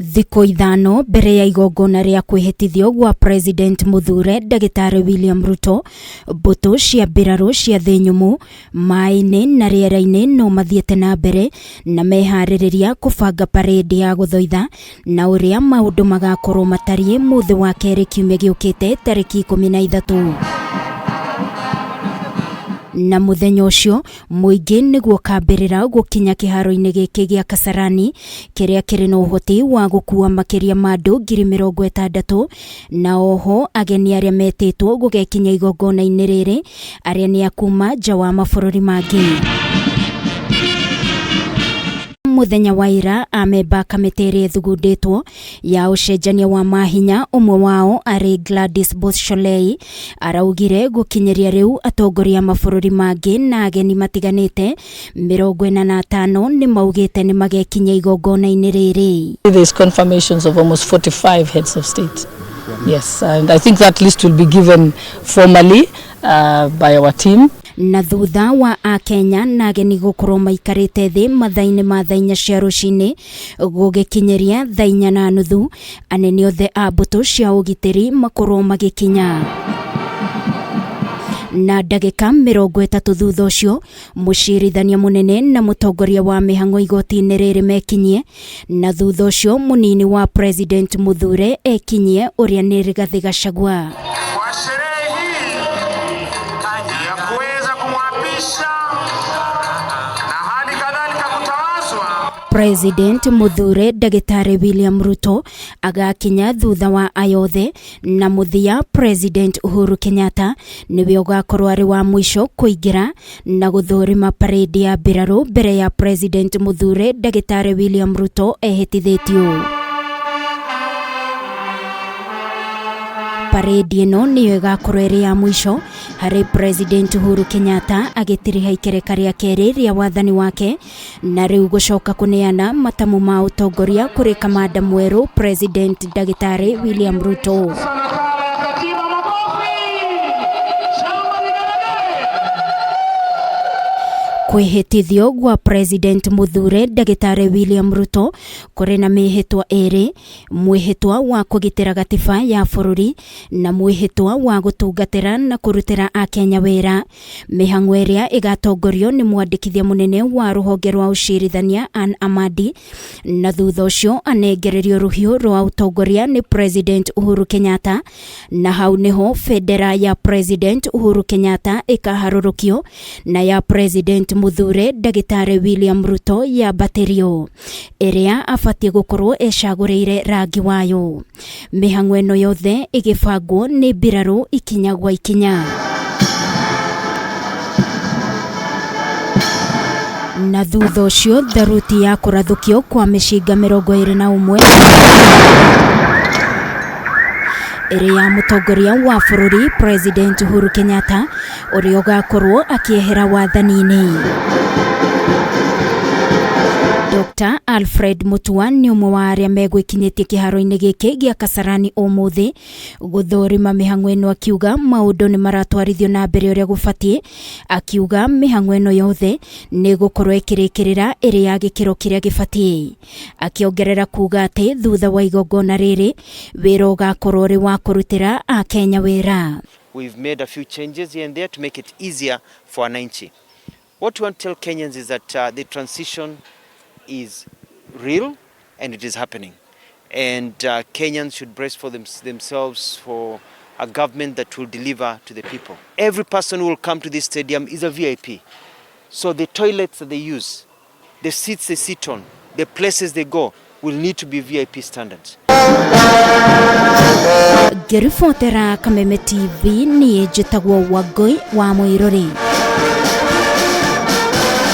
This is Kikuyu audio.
Thikũ 5 mbere ya igongona rĩa kwĩhĩtithio gwa President Mũthure Ndagĩtarĩ William Ruto, mbũtũ cia mbirarũ cia thĩ nyũmũ, maĩ-inĩ na rĩera-inĩ no mathiĩte na mbere na meharĩrĩria kũbanga parade ya gũthoitha na ũrĩa maũndũ magakorwo matariĩ mũthĩ wa kerĩ kiumia gĩũkĩte tarĩki 13. Na mũthenya ũcio mũingĩ nĩguo ũkambĩrĩra gũkinya kĩharo-inĩ gĩkĩ gĩa Kasarani kĩrĩa kĩrĩ na ũhoti wa gũkua makĩria ma andũ 60,000, na oho ageni arĩa metĩtwo gũgekinya igongona-inĩ rĩrĩ arĩa nĩ a kuma nja wa mabũrũri mangĩ. Mũthenya wa ira amemba a kamĩtĩ ĩrĩa ĩthugundĩtwo ya ũcenjania wa mahinya ũmwe wao arĩ Gladys Bosholei araugire gũkinyĩria rĩu atongoria a mabũrũri mangĩ na ageni matiganĩte 45 nĩ maugĩte nĩ magekinya igongona-inĩ rĩrĩ. There's confirmations of almost 45 heads of state. Yes, and I think that list will be given formally by our team. Na thutha wa akenya na ageni gũkorwo maikarĩte thĩ mathaa-inĩ ma thaa 4 cia rũcinĩ gũgĩkinyĩria thaa 4:30, anene othe a mbũtũ cia ũgitĩri makorwo magĩkinya. Na ndagĩka 30 thutha ũcio mũcirithania mũnene na mũtongoria wa mĩhang'o igoti-inĩ rĩrĩ mekinyie, na thutha ũcio mũnini wa President Mũthure ekinyie ũrĩa nĩ Rigathĩ Gachagua. Kwa sherehe hii ya kuweza kumwapisha na hali kadhalika kutawazwa President Mũthure Ndagĩtarĩ William Ruto agakinya thutha wa ayothe, na mũthia President Uhuru Kenyatta nĩwe ũgakorwo arĩ wa mũico kũingĩra na gũthũrima parade ya mbirarũ mbere ya President Mũthure Ndagĩtarĩ William Ruto ehĩtithĩtio. Parade ĩno nĩyo ĩgakorwo ĩrĩ ya mũico harĩ President Uhuru Kenyatta agĩtiriha ikereka rĩa kerĩ rĩa wathani wake, na rĩu gũcoka kũneana matamu ma ũtongoria kũrĩ kamanda mwerũ President Ndagĩtarĩ William Ruto. Kwĩhĩtithio gwa President Mũthure Ndagĩtarĩ William Ruto kũrĩ na mĩhĩtwa ĩrĩ, mwĩhĩtwa wa kũgitĩra gatiba ya bũrũri na mwĩhĩtwa wa gũtungatĩra na kũrutĩra akenya wĩra. Mĩhang'o ĩrĩa ĩgatongorio nĩ mwandĩkithia mũnene wa rũhonge rwa ũcirithania Anne Amadi, na thutha ũcio anengererio rũhiũ rwa ũtongoria nĩ President Uhuru Kenyatta, na hau nĩho bendera ya President Uhuru Kenyatta ĩkaharũrũkio na ya President Mũthure Ndagĩtarĩ William Ruto yambatĩrio, ĩrĩa abatiĩ gũkorwo ecagũrĩire rangi wayo. Mĩhang'o ĩno yothe ĩgĩbangwo nĩ mbirarũ ikinya gwa ikinya. Na thutha ũcio tharuti ya kũrathũkio kwa mĩcinga 21 ĩrĩ ya mũtongoria wa bũrũri President Uhuru Kenyatta ũrĩa ũgakorwo akĩehera wathani-inĩ. Dr. Alfred Mutua nĩ ũmwe wa arĩa megwĩkinyĩtie kĩharo-inĩ gĩkĩ gĩa Kasarani ũmũthĩ gũthũrima mĩhang'o ĩno, akiuga maũndũ nĩ maratwarithio na mbere ũrĩa gũbatiĩ, akiuga mĩhang'o ĩno yothe nĩ gũkorwo ĩkĩrĩkĩrĩra ĩrĩ ya gĩkĩro kĩrĩa gĩbatiĩ, akĩongerera kuga atĩ thutha wa igongona rĩrĩ wĩra ũgakorwo ũrĩ wa kũrutĩra akenya wĩra. We've made a few changes here and there to make it easier for wananchi. What we want to tell Kenyans is that the transition is real and it is happening. And Kenyans should brace for themselves for a government that will deliver to the people. Every person who will come to this stadium is a VIP. So the toilets that they use, the seats they sit on, the places they go will need to be VIP standards. Ngĩribotera Kameme TV, niĩ njĩtagwo Wangũi wa Mũirũrĩ.